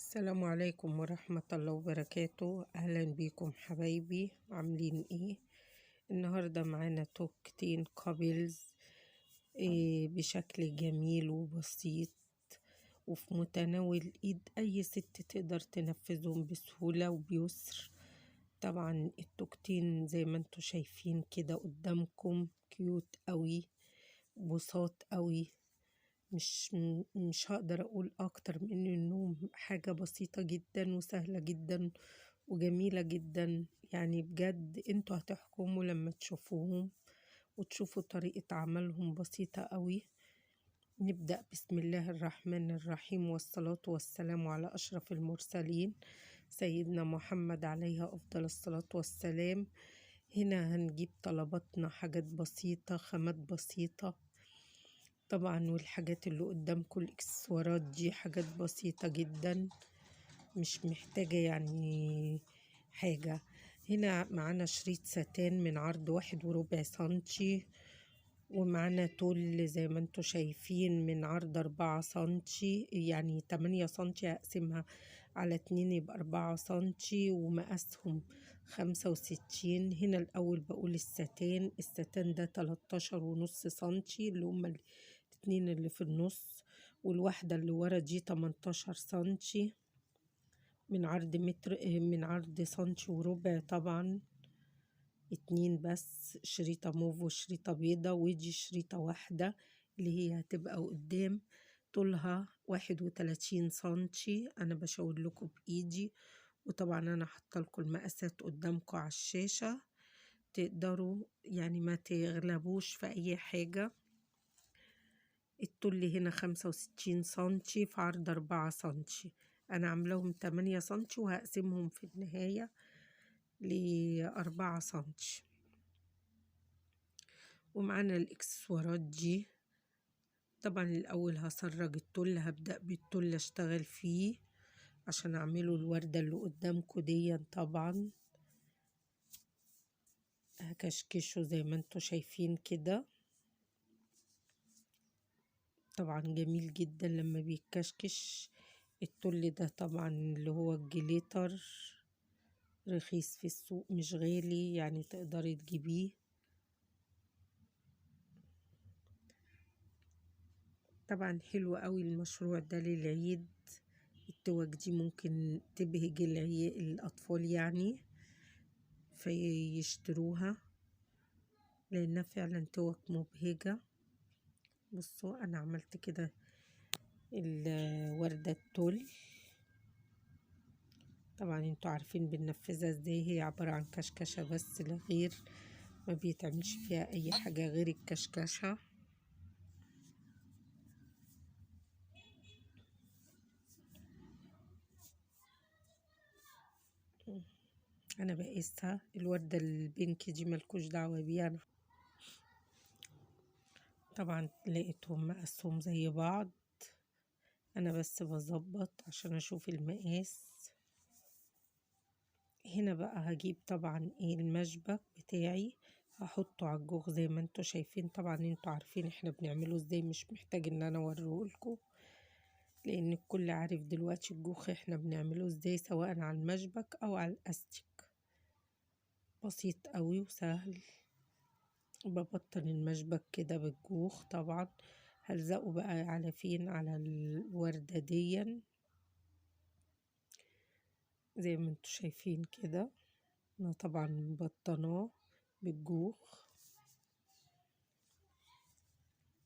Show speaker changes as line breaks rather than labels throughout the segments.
السلام عليكم ورحمة الله وبركاته. أهلا بيكم حبايبي، عاملين ايه؟ النهاردة معانا توكتين couples إيه بشكل جميل وبسيط وفي متناول ايد اي ست تقدر تنفذهم بسهولة وبيسر. طبعا التوكتين زي ما انتوا شايفين كده قدامكم cute قوي، بساط قوي، مش هقدر اقول اكتر من انهم حاجة بسيطة جدا وسهلة جدا وجميلة جدا. يعني بجد انتوا هتحكموا لما تشوفوهم وتشوفوا طريقة عملهم بسيطة قوي. نبدأ بسم الله الرحمن الرحيم، والصلاة والسلام على أشرف المرسلين سيدنا محمد عليه أفضل الصلاة والسلام. هنا هنجيب طلباتنا، حاجات بسيطة، خامات بسيطة طبعا، والحاجات اللي قدامكم الاكسسوارات دي حاجات بسيطة جدا، مش محتاجة يعني حاجة. هنا معانا شريط ستان من عرض 1.25 سنتي، ومعانا تل زي ما انتوا شايفين من عرض 4 سنتي، يعني 8 سنتي هقسمها على 2 يبقى 4 سنتي، ومقاسهم 65. هنا الأول بقول الستان، الستان ده 13.5 سنتي اللي هما الاتنين اللي في النص، والواحدة اللي ورا دي 18 سنتي من عرض متر، من عرض سنتي وربع. طبعا 2 بس، شريطة موف وشريطة بيضة، ودي شريطة واحدة اللي هي هتبقى قدام، طولها 31 سنتي. أنا بشاور لكم بإيدي، وطبعا أنا حاطة لكم المقاسات قدامكم على الشاشة، تقدروا يعني ما تغلبوش في أي حاجة. الطول هنا 65 سنتي في عرض 4 سنتي، أنا عاملاهم 8 سنتي وهقسمهم في النهاية ل4 سنتي. ومعانا الاكسسوارات دي. طبعا الأول هسرج التل، هبدأ بالتل اشتغل فيه عشان اعمله الوردة اللي قدامكم دي. طبعا هكشكشه زي ما انتوا شايفين كده، طبعا جميل جدا لما بيتكشكش التل ده. طبعا اللي هو الجليتر رخيص في السوق، مش غالي، يعني تقدري تجيبيه. طبعا حلو قوي المشروع ده للعيد، التوك دي ممكن تبهج الأطفال يعني فيشتروها، لأنها فعلا توك مبهجة. بصوا أنا عملت كده الوردة التل، طبعا انتوا عارفين بننفذها ازاي، هي عبارة عن كشكشة بس لا غير، ما بيتعملش فيها اي حاجة غير الكشكشة. انا بقيسها الوردة البينك دي ملكوش دعوة بيها. انا طبعا لقيتهم مقاسهم زي بعض، انا بس بظبط عشان اشوف المقاس. هنا بقى هجيب طبعا ايه المشبك بتاعي، هحطه على الجوخ زي ما انتوا شايفين. طبعا انتوا عارفين احنا بنعمله ازاي، مش محتاج ان انا اوريهولكوا، لان الكل عارف دلوقتي الجوخ احنا بنعمله ازاي، سواء على المشبك او على الاستيك. بسيط قوي وسهل. ببطن المشبك كده بالجوخ، طبعا هلزقه بقى على فين؟ على الوردة دي زي ما انتوا شايفين كده. انا طبعا مبطناه بالجوخ.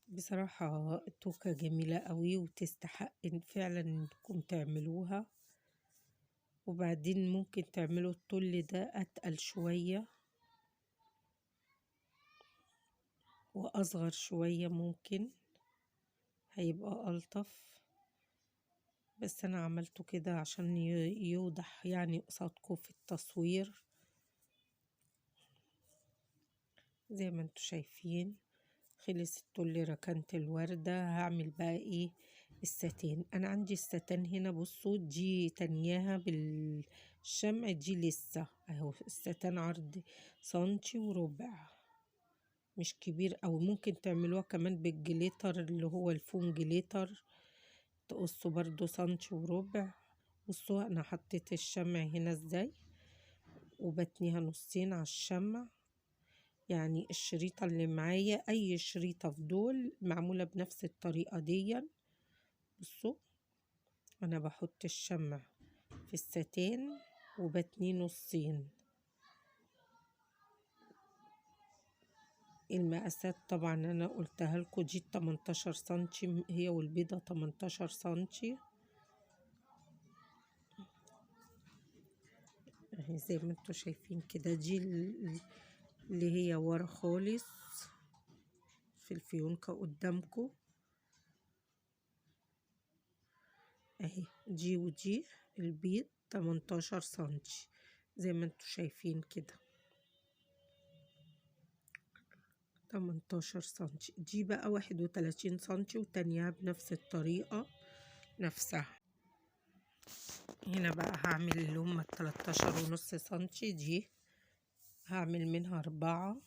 بصراحة التوكة جميلة قوي وتستحق فعلا انكم تعملوها. وبعدين ممكن تعملوا التل ده اتقل شوية واصغر شوية، ممكن هيبقى الطف، بس انا عملته كده عشان يوضح يعني قصادكم في التصوير زي ما انتوا شايفين. خلص التل، ركنت الوردة. هعمل بقى ايه؟ الستان. انا عندي الستان هنا، بصوا دي تانياها بالشمع، دي لسه اهو الستان عرض سنتي وربع، مش كبير. او ممكن تعملوها كمان بال glitter اللي هو ال foam glitter، تقصوا برضو سنتي وربع بصوا انا حطيت الشمع هنا ازاي، وبتنيها نصين على الشمع. يعني الشريطة اللي معايا اي شريطة في دول معمولة بنفس الطريقة دي. بصوا انا بحط الشمع في الستان وبتنيه نصين. المقاسات طبعا انا قلتها لكم، دي 18 سنتي هي والبيضة 18 سنتي اهي زي ما انتوا شايفين كده. دي اللي هي ورا خالص في الفيونكة قدامكم اهي، دي ودي البيض 18 سنتي زي ما انتوا شايفين كده، 18 سنتي. دي بقى 31 سنتي وتانيها بنفس الطريقة نفسها. هنا بقى هعمل اللي هما 13.5 سنتي، دي هعمل منها 4،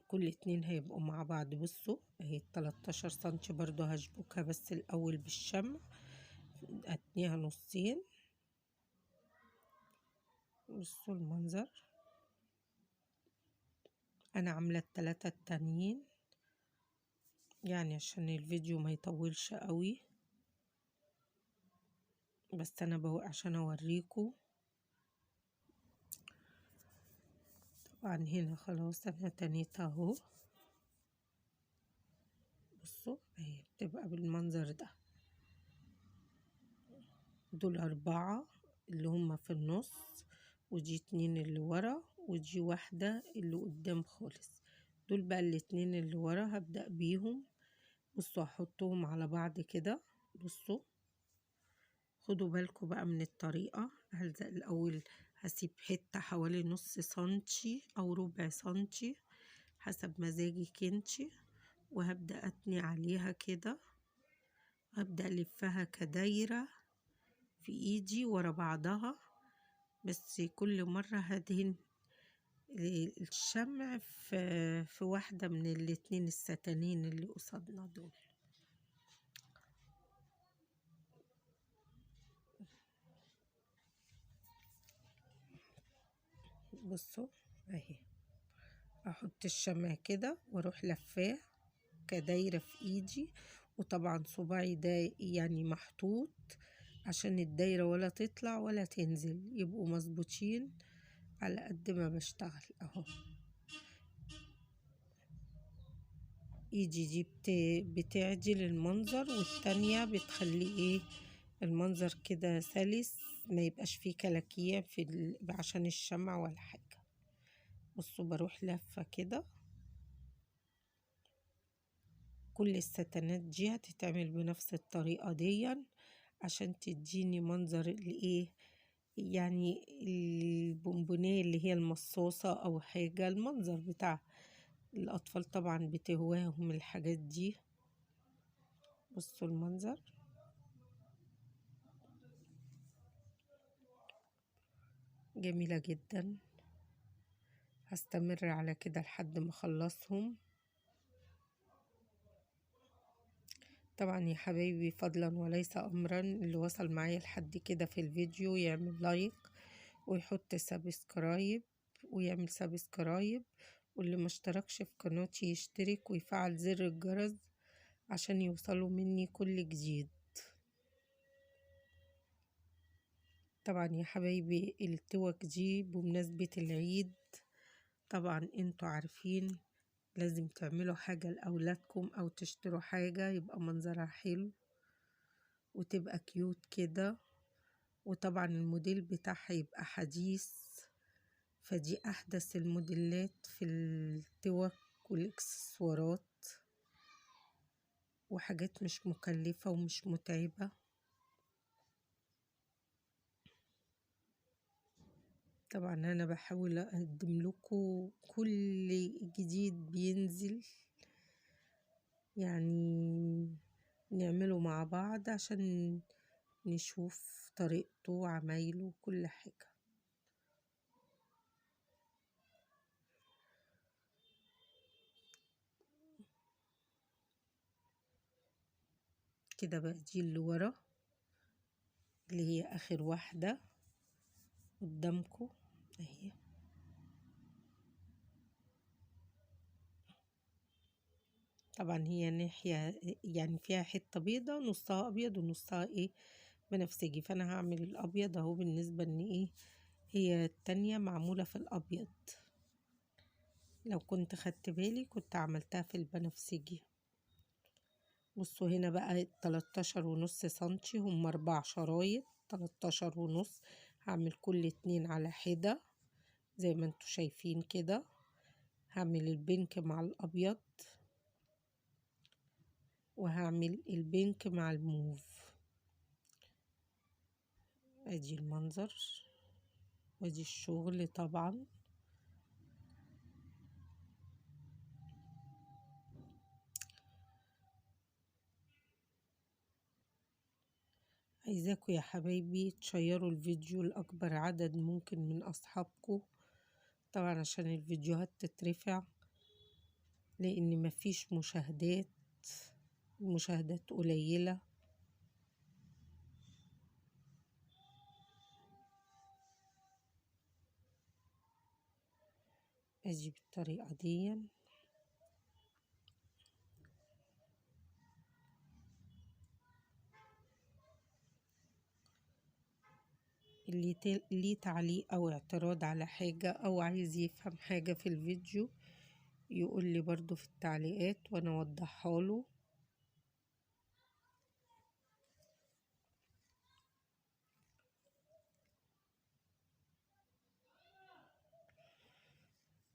كل 2 هيبقوا مع بعض. بصوا اهي 13 سنتي برضو هشبكها بس الاول بالشمع، اتنيها نصين. بصوا المنظر، انا عامله ال3 التانيين يعني عشان الفيديو ما يطولش قوي، بس انا بقى عشان اوريكم. طبعا هنا خلاص انا تنيتها اهو. بصوا اهي بتبقى بالمنظر ده. دول 4 اللي هما في النص، ودي 2 اللي ورا، ودي واحدة اللي قدام خالص. دول بقى ال2 اللي ورا هبدأ بيهم. بصوا هحطهم على بعض كده. بصوا خدوا بالكم بقى من الطريقة. هلزق الأول، هسيب حتة حوالي نص سنتي أو ربع سنتي حسب مزاجك انتي، وهبدأ أتني عليها كده. هبدأ ألفها كدايرة في ايدي ورا بعضها، بس كل مرة هدهن الشمع في واحدة من الاتنين الستانين اللي قصادنا دول. بصوا اهي، احط الشمع كده واروح لفاه كدايرة في ايدي، وطبعا صباعي ده يعني محطوط عشان الدايرة ولا تطلع ولا تنزل، يبقوا مظبوطين على قد ما بشتغل اهو. ايدي دي بتعدل المنظر، والتانية بتخلي ايه المنظر كده سلس، ما يبقاش فيه كلاكيع في عشان الشمع ولا حاجة. بصوا بروح لفة كده. كل الستانات دي هتتعمل بنفس الطريقة دي عشان تديني منظر الايه يعني البونبونية اللي هي المصاصة او حاجة، المنظر بتاع الاطفال طبعا بتهواهم الحاجات دي. بصوا المنظر جميلة جدا. هستمر على كده لحد ما اخلصهم. طبعا يا حبايبي فضلا وليس امرا، اللي وصل معايا لحد كده في الفيديو يعمل like ويحط subscribe ويعمل subscribe، واللي ما اشتركش في قناتي يشترك ويفعل زر الجرس عشان يوصلوا مني كل جديد. طبعا يا حبايبي التوك دي بمناسبة العيد، طبعا انتوا عارفين لازم تعملوا حاجة لأولادكم أو تشتروا حاجة يبقى منظرها حلو وتبقى cute كده، وطبعا الموديل بتاعها يبقى حديث، فدي أحدث الموديلات في التوك والإكسسوارات، وحاجات مش مكلفة ومش متعبة. طبعا انا بحاول اقدم لكم كل جديد بينزل، يعني نعمله مع بعض عشان نشوف طريقته وعمايله وكل حاجة. كده بقى دي اللي ورا اللي هي اخر واحدة قدامكم اهي. طبعا هي ناحية يعني فيها حتة بيضة، نصها ابيض ونصها ايه بنفسجي، فانا هعمل الابيض اهو. بالنسبة ان ايه هي التانية معمولة في الابيض، لو كنت خدت بالي كنت عملتها في البنفسجي. بصوا هنا بقى 13.5 سنتي، هم 4 شرايط 13.5. هعمل كل 2 على حدة زي ما انتوا شايفين كده. هعمل ال pink مع الابيض، وهعمل ال pink مع الموف. ادي المنظر وادي الشغل. طبعا عايزاكم يا حبايبي تشيروا الفيديو لأكبر عدد ممكن من أصحابكم، طبعا عشان الفيديوهات تترفع، لأن مفيش مشاهدات، المشاهدات قليلة. اجي بالطريقة دي. اللي ليه تعليق او اعتراض على حاجة او عايز يفهم حاجة في الفيديو يقول لي برضو في التعليقات وانا اوضحها له.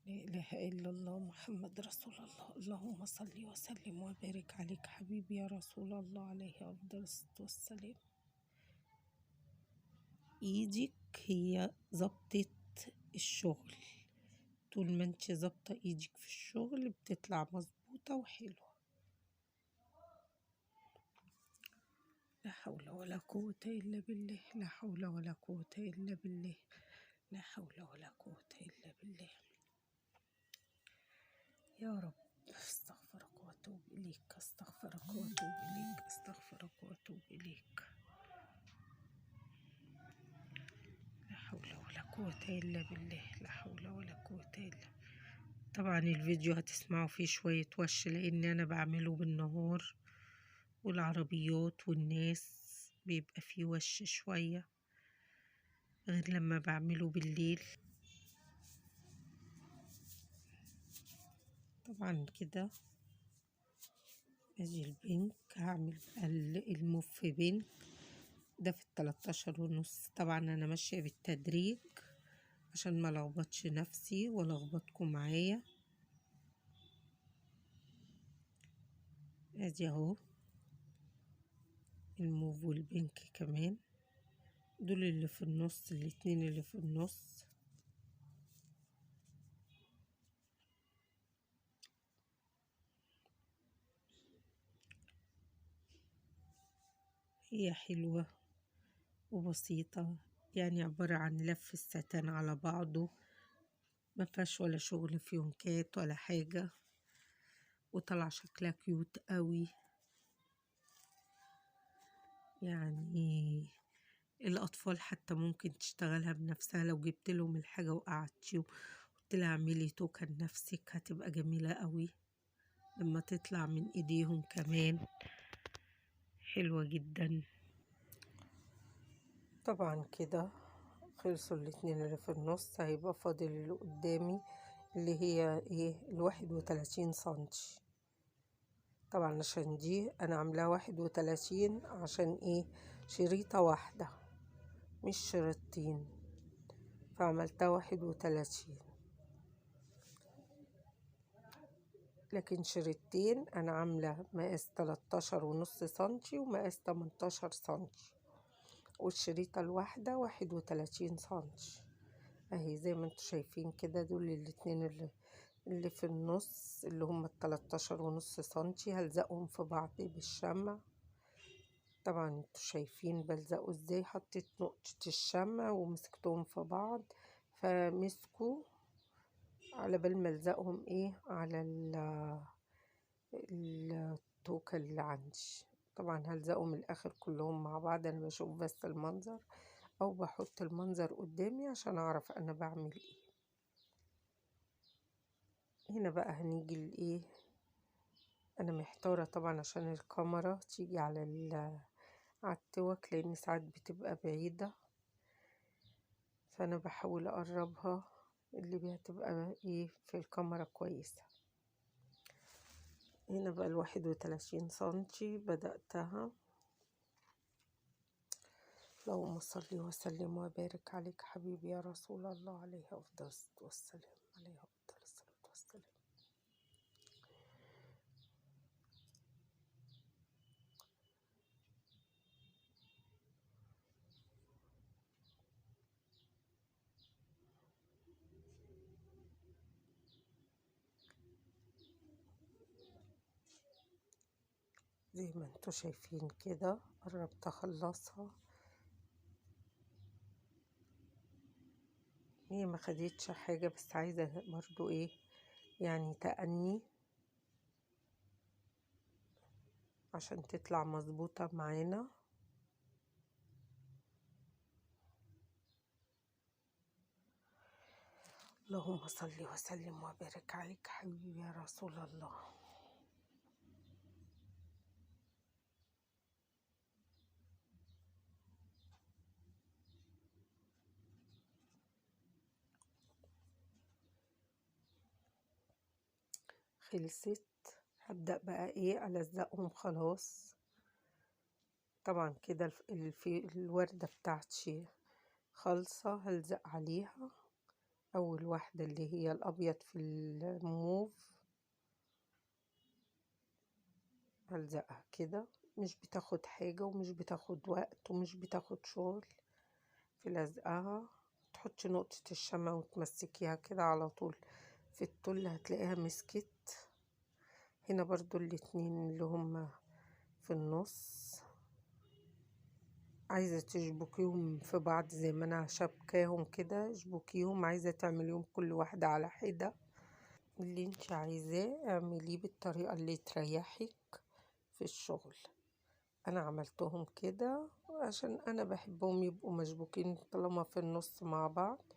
لا إله إلا الله محمد رسول الله، اللهم صل وسلم وبارك عليك حبيبي يا رسول الله، عليه أفضل الصلاة والسلام. ايدك هي ظبطة الشغل، طول ما انت ظابطة ايدك في الشغل بتطلع مظبوطة وحلوة. لا حول ولا قوة إلا بالله، لا حول ولا قوة إلا بالله، لا حول ولا قوة إلا بالله. يا رب استغفرك واتوب إليك، استغفرك واتوب إليك، استغفرك واتوب إليك. لا حول ولا قوة إلا بالله، لا حول ولا قوة إلا. طبعا الفيديو هتسمعوا فيه شوية وش لأن أنا بعمله بالنهار، والعربيات والناس بيبقى فيه وش شوية غير لما بعمله بالليل. طبعا كده اجي ال pink، هعمل بقى الموف في pink ده في 13.5. طبعا انا ماشية بالتدريج عشان ما لخبطش نفسي ولا لخبطكم معايا. ادي اهو الموف وال pink كمان، دول اللي في النص، الاتنين اللي في النص. هي حلوة وبسيطة، يعني عبارة عن لف الستان على بعضه، ما فيهاش ولا شغل فيونكات ولا حاجة، وطلع شكلها cute قوي. يعني الأطفال حتى ممكن تشتغلها بنفسها، لو جبت لهم الحاجة وقعدتي وقلت لها اعملي توكة لنفسك هتبقى جميلة قوي لما تطلع من ايديهم، كمان حلوة جدا. طبعا كده خلصوا الاتنين اللي في النص، هيبقى فاضل اللي قدامي اللي هي ايه 31 سنتي. طبعا عشان دي انا عاملاها 31 عشان ايه شريطة واحدة مش شريطتين، فعملتها 31، لكن شريطتين انا عاملة مقاس 13.5 سنتي ومقاس 18 سنتي، والشريطة الواحدة 31 سنتي اهي زي ما انتوا شايفين كده. دول الاتنين اللي في النص اللي هم 13.5 سنتي هلزقهم في بعض بالشمع. طبعا انتوا شايفين بلزقوا ازاي، حطيت نقطة الشمع ومسكتهم في بعض فمسكوا على بال ما الزقهم ايه على التوكة اللي عندي. طبعا هلزقهم الاخر كلهم مع بعض، انا بشوف بس المنظر او بحط المنظر قدامي عشان اعرف انا بعمل ايه. هنا بقى هنيجي لايه، انا محتارة طبعا عشان الكاميرا تيجي على التوك، لان ساعات بتبقى بعيدة، فانا بحاول اقربها اللي بيها تبقى ايه في الكاميرا كويسة. هنا بقى 31 سنتي بدأتها. اللهم صل وسلم وبارك عليك حبيبي يا رسول الله، عليه افضل الصلاة والسلام، عليه افضل الصلاة والسلام. زي ما انتوا شايفين كده قربت اخلصها. هي ما خدتش حاجة، بس عايزة برضو ايه يعني تأني عشان تطلع مظبوطة معانا. اللهم صل وسلم وبارك عليك حبيبي يا رسول الله. خلصت. هبدأ بقى ايه الزقهم خلاص. طبعا كده الوردة بتاعتي خالصة، هلزق عليها اول واحدة اللي هي الابيض في الموف، هلزقها كده. مش بتاخد حاجة ومش بتاخد وقت ومش بتاخد شغل في لزقها. تحطي نقطة الشمع وتمسكيها كده على طول في التل، هتلاقيها مسكت. هنا برضو الاتنين اللي هما في النص عايزة تشبكيهم في بعض زي ما انا شبكاهم كده، اشبكيهم. عايزة تعمليهم كل واحدة على حدة، اللي انت عايزاه اعمليه بالطريقة اللي تريحك في الشغل. انا عملتهم كده عشان انا بحبهم يبقوا مشبوكين طالما في النص مع بعض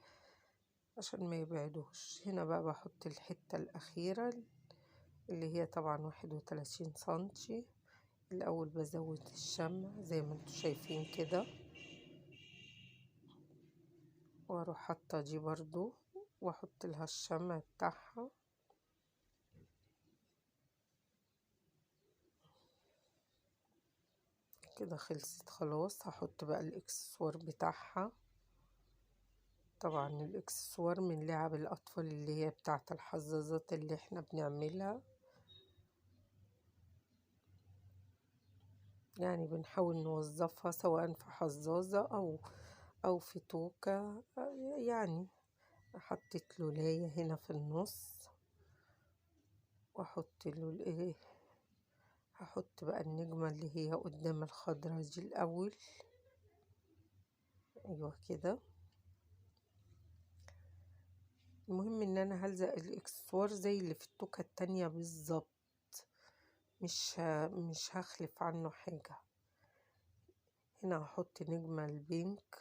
عشان ما يبعدوش. هنا بقى بحط الحتة الأخيرة اللي هي طبعا 31 سنتي. الأول بزود الشمع زي ما انتوا شايفين كده، واروح حاطة دي برضو واحط لها الشمع بتاعها. كده خلصت خلاص. هحط بقى الاكسسوار بتاعها. طبعا الاكسسوار من لعب الاطفال اللي هي بتاعت الحظاظات اللي احنا بنعملها، يعني بنحاول نوظفها سواء في حظاظة او في توكة. يعني حطيت لولاية هنا في النص، واحط له الايه، هحط بقى النجمة اللي هي قدام الخضرة دي الاول. ايوه كده. المهم ان انا هلزق الاكسسوار زي اللي في التوكة التانية بالظبط، مش هخلف عنه حاجة. هنا هحط نجمة البينك،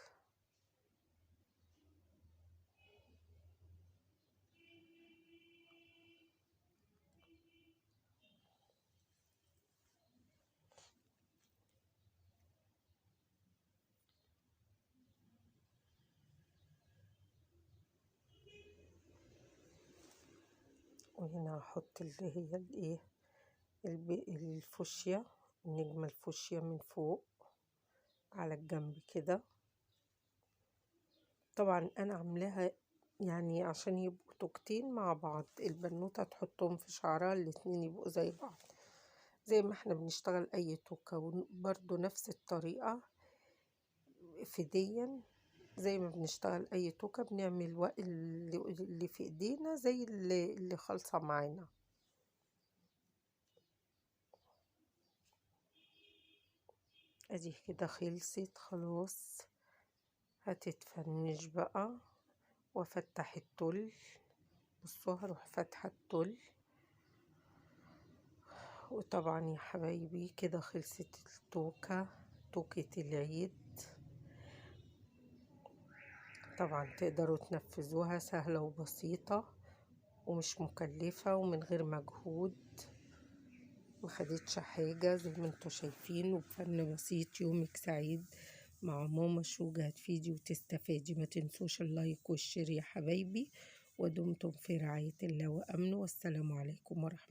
وهنا هحط اللي هي الايه الفوشيا، النجمة الفوشيا من فوق على الجنب كده. طبعا انا عاملاها يعني عشان يبقوا توكتين مع بعض، البنوتة تحطهم في شعرها الاتنين يبقوا زي بعض، زي ما احنا بنشتغل اي توكة برضو نفس الطريقة في ديا. زي ما بنشتغل اي توكة بنعمل اللي في ايدينا زي اللي خالصة معانا. ادي كده خلصت خلاص. هتتفنش بقى وافتح التل. بصوا هروح فاتحة التل وطبعا يا حبايبي كده خلصت التوكة، توكة العيد. طبعا تقدروا تنفذوها، سهلة وبسيطة ومش مكلفة ومن غير مجهود، ما خدتش حاجة زي ما انتوا شايفين، وبفن بسيط. يومك سعيد مع ماما شوجة، هتفيدي وتستفادي. ما تنسوش ال like وال share يا حبايبي، ودمتم في رعاية الله وأمنه، والسلام عليكم ورحمة